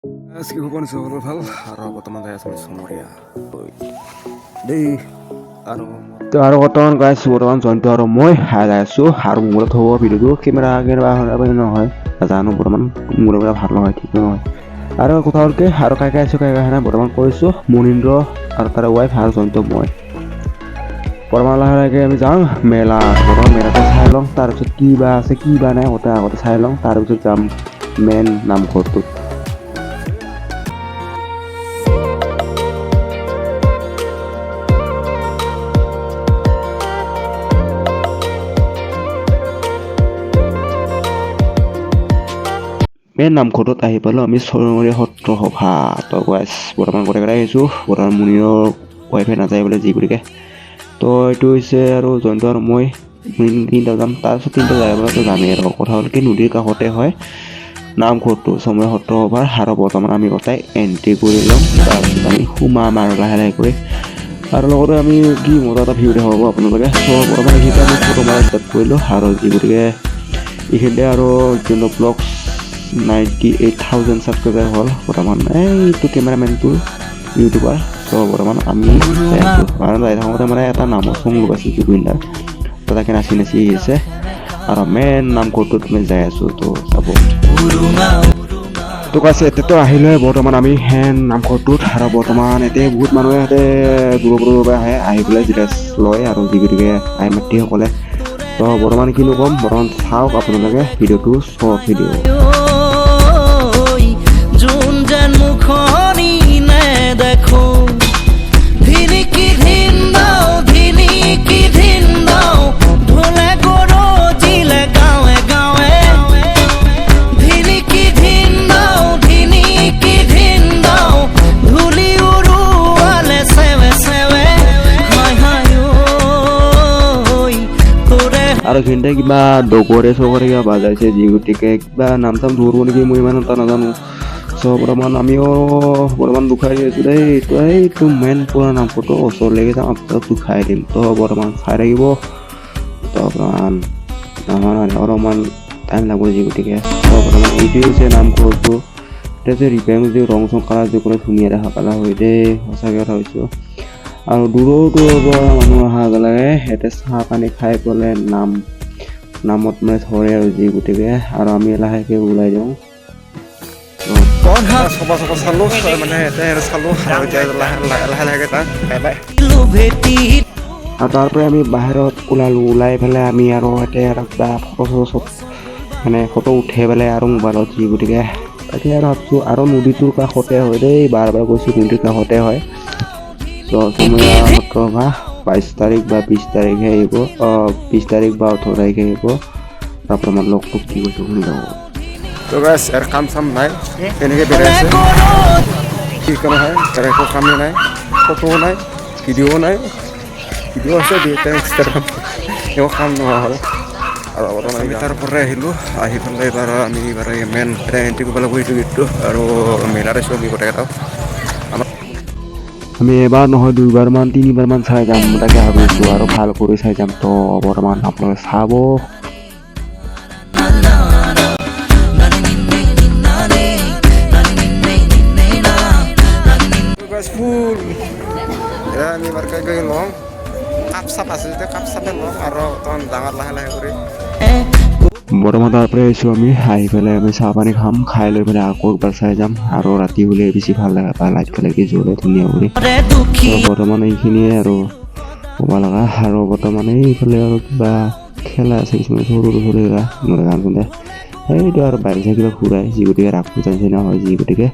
কি খবৰ নিছে সকলো ভাল আৰু বৰ্তমান যাই আছোঁ চমৰীয়া দেই আৰু। তো আৰু বৰ্তমান গাইছ, বৰ্তমান জয়ন্ত আৰু মই যাই আছোঁ আৰু মোবাইলত হ'ব ভিডিঅ'টো। কেমেৰা কেনেবা নহয় নাজানো, বৰ্তমান মোবাইল ভাল নহয়, ঠিক নহয়। আৰু কথা হ'ল কি, আৰু কাই কাই আছোঁ, কাই কাই নাই বৰ্তমান কৈছোঁ। মুনীন্দ্ৰ আৰু তাৰ ৱাইফ আৰু জয়ন্ত, মই। বৰ্তমান লাহে লাহেকৈ আমি যাওঁ মেলা। বৰ্তমান মেলাতে চাই লওঁ, তাৰপিছত কি বা আছে কি বা নাই গোটেই আগতে চাই লওঁ, তাৰপিছত যাম মেইন নামঘৰটোত। মেইন নামঘৰটোত আহি পালোঁ আমি, চৰমৰীয়া সত্ৰ সভা। তো গাইছ, বৰ্তমান গোটেইকেইটা আহিছোঁ। বৰ্তমান মুনিৰৰ ৱাইফে নাযায় বোলে যি গতিকে। তো এইটো হৈছে আৰু জয়ন্ত আৰু মই তিনিটা যাম, তাৰপিছত তিনিটা যাই যামেই। আৰু কথা হ'ল কি, নদীৰ কাষতে হয় নামঘৰটো, চমৰীয়া সত্ৰ সভাৰ। আৰু বৰ্তমান আমি গোটাই এণ্ট্ৰি কৰি ল'ম, তাৰপিছত আমি সোমাম আৰু লাহে লাহে কৰি আৰু লগতে আমি কি মজা এটা ভিউ দেখা পাব আপোনালোকে। চ' বৰ্তমান এইখিনিতে আমি ফটো মাৰা ষ্টাৰ্ট কৰিলোঁ আৰু যি গতিকে এইখিনিতে। আৰু যোনটো ব্লগছ 98,000 ছাবস্ক্ৰাইবাৰ হ'ল বৰ্তমান, এইটো কেমেৰামেনটো ইউটিউবাৰ। চ' বৰ্তমান আমি যাই আছোঁ আৰু যাই থাকোঁতে মানে এটা নামৰ চং লগাইছে জুবিনদাৰ, তাতে নাচি নাচি আহিছে আৰু মেইন নামঘৰটোত আমি যাই আছোঁ। তো চাব। তো আছে, এতিয়াতো আহিলে বৰ্তমান আমি হেন নামঘৰটোত। আৰু বৰ্তমান এতিয়া বহুত মানুহে ইয়াতে দূৰৰ দূৰৰ পৰা আহে, আহি পেলাই জিৰাজ লয় আৰু যি গতিকে আই মাতৃসকলে। তো বৰ্তমান কিনো ক'ম, বৰ্তমান চাওক আপোনালোকে ভিডিঅ'টো, চৰ্ট ভিডিঅ'। যোন যেন মুখনি নেদেখো, ধিনিকি ধিন দাও ধিনিকি ধিন দাও, ঢোলে গৰজিলে গাঁৱে গাঁৱে, ধিনিকি ধিন দাও ধিনিকি ধিন দাও, ধূলি উৰুৱালে চেৱে চেৱে, হাই হাই ঐ তোৰে। আৰু এইখিনিতে কিবা ডগৰে চগৰে কিবা বাজাইছে যি গতিকে কিবা নাম চাম ধৰিব নেকি, মই ইমান এটা নাজানো। চ' বৰ্তমান আমিও বৰ্তমান দুখাই দি আছোঁ দেই। এইটো মেইন পুৰা নামঘৰটো ওচৰলৈকে যাম, আপোনাক দুখাই দিম। তো বৰ্তমান চাই থাকিব। তো বৰ্তমান নহয়, অলপমান টাইম লাগিব যি গতিকে। তো বৰ্তমান এইটোৱে হৈছে নামঘৰটো। এতিয়া যে ৰিপেয়াৰিং যদি ৰং চং কালাৰ যদি কৰে, ধুনীয়া দেখা পালা হয় দেই, সঁচাকৈ কথা কৈছোঁ। আৰু দূৰৰ দূৰৰ পৰা মানুহ অহা লাগে ইয়াতে, চাহ পানী খাই পেলাই নাম নামত মানে ধৰে আৰু যি গতিকে। আৰু আমি লাহেকৈ ওলাই যাওঁ। পঢ়া চবা চবা চালোঁ মানে এতিয়া আৰু চালোঁ আৰু এতিয়া লাহে লাহে লাহেকৈ যাওঁ। Bye bye. ভেটি। আৰু তাৰ পৰা আমি বাহিৰত ওলালোঁ। ওলাই পেলাই আমি আৰু ইয়াতে আৰু কিবা ফটো চটো চব মানে ফটো উঠে পেলাই আৰু মোবাইলত যি গতিকে তাকে আৰু ভাবছোঁ। আৰু নদীটোৰ কাষতে হয় দেই, বাৰ বাৰ কৈছোঁ, নদীৰ কাষতে হয়। চ' চমৰীয়া সত্ৰ সভা 22 তাৰিখ বা 20 তাৰিখে আহিব, 20 তাৰিখ বা 18 তাৰিখে আহিব। তাৰপৰা আমাৰ লগটোক কি কৈছোঁ শুনি যাব। তো গাইছ, ইয়াৰ কাম চাম নাই, এনেকৈ বেৰাই আছে। কি কাম হয় তাৰ একো কামেই নাই, ফটোও নাই, ভিডিঅ'ও নাই। ভিডিঅ' আছে দুই এটা ইনষ্টাগ্ৰাম, একো কাম নোহোৱা হ'ল। আৰু বৰ্তমান আমি তাৰ পৰাই আহিলোঁ। আহি পেলাই এইবাৰ আমি এইবাৰ মেইন এণ্ট্ৰি কৰিব লাগিব এইটো গেটটো আৰু মেলাত আছোঁ আমি গোটেইকেইটাও। আমি এবাৰ নহয়, দুইবাৰমান তিনিবাৰমান চাই যাম তাকে ভাবিছোঁ আৰু ভাল কৰি চাই যাম। তো বৰ্তমান আপোনালোকে চাব। ফুল এতিয়া আমি এবাৰ গৈ লওঁ। কাপ চাপ আছে যেতিয়া কাপ চাপে লওঁ আৰু তখন ডাঙৰ লাহে লাহে কৰি। বৰ্তমান তাৰ পৰাই আহিছোঁ আমি। আহি পেলাই আমি চাহ পানী খাম, খাই লৈ পেলাই আকৌ একবাৰ চাই যাম। আৰু ৰাতি হ'লে বেছি ভাল লাগে বা লাইট খালে জ্বলে ধুনীয়া কৰি। দুখী। তো বৰ্তমান এইখিনিয়ে আৰু ক'ব লগা। আৰু বৰ্তমান এইফালে আৰু কিবা খেলা আছে, কিছুমান সৰু সৰু সৰু গান শুনে সেইটো আৰু বাইক চাইক কিবা ঘূৰাই যি গতিকে ৰাস পূজা নিচিনা হয় যি গতিকে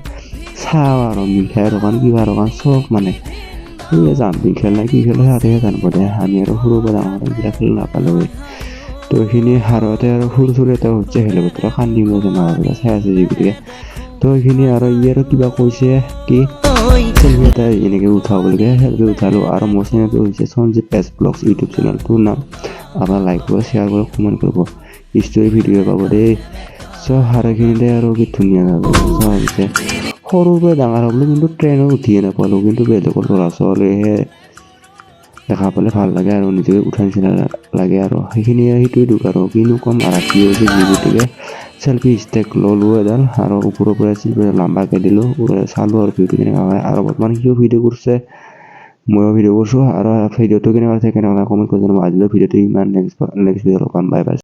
চাওঁ। আৰু মিঠাইৰ দোকান, কিবা দোকান চব, মানে এই জাম্পিং খেল নাই কি খেল সিহঁতেহে জানিব দে, আমি আৰু সৰুৰ পৰা ডাঙৰ এইবিলাক খেল নাপালোঁ। তো এইখিনি হাৰতে আৰু সৰু সৰু এটা হৈছে হেলিকপ্টাৰ কান্দি গৈছে, মানুহবিলাক চাই আছে যি গতিকে। তো এইখিনি আৰু ই আৰু কিবা কৈছে কি চেলফি এটা এনেকৈ উঠাব বুলি, সেলফি উঠালোঁ। আৰু মোৰ চেনেলটো হৈছে সঞ্জীৱ এছ ব্লগছ ইউটিউব চেনেলটোৰ নাম। আপোনাৰ লাইক কৰিব, শ্বেয়াৰ কৰিব, কমেণ্ট কৰিব, ষ্টৰি ভিডিঅ' পাব দেই। চ' আৰু এইখিনিতে আৰু কি ধুনীয়া হৈছে। সৰুৰ পৰা ডাঙৰ হ'লো কিন্তু ট্ৰেইনত উঠিয়ে নাপালোঁ, কিন্তু বেলেগৰ ল'ৰা ছোৱালীহে দেখা পালে ভাল লাগে আৰু নিজকে উঠা নিচিনা লাগে। আৰু সেইখিনিয়ে, সেইটোৱে দুখ আৰু কিনো ক'ম। ৰাতি হৈছে যি গতিকে চেলফি ষ্টেক ল'লোঁ এডাল আৰু ওপৰৰ পৰা লাম্বাকৈ দিলোঁ, চালোঁ আৰু ভিউটো কেনেকুৱা হয়। আৰু বৰ্তমান সিও ভিডিঅ' কৰিছে, ময়ো ভিডিঅ' কৰিছোঁ। আৰু ভিডিঅ'টো কেনেকুৱা হৈছে, কেনেকুৱা কমেণ্ট কৰি জনাব। আজিলৈ ভিডিঅ'টো ইমান। নেক্সট নেক্সট ভিডিঅ' লগ পাম। Bye bye.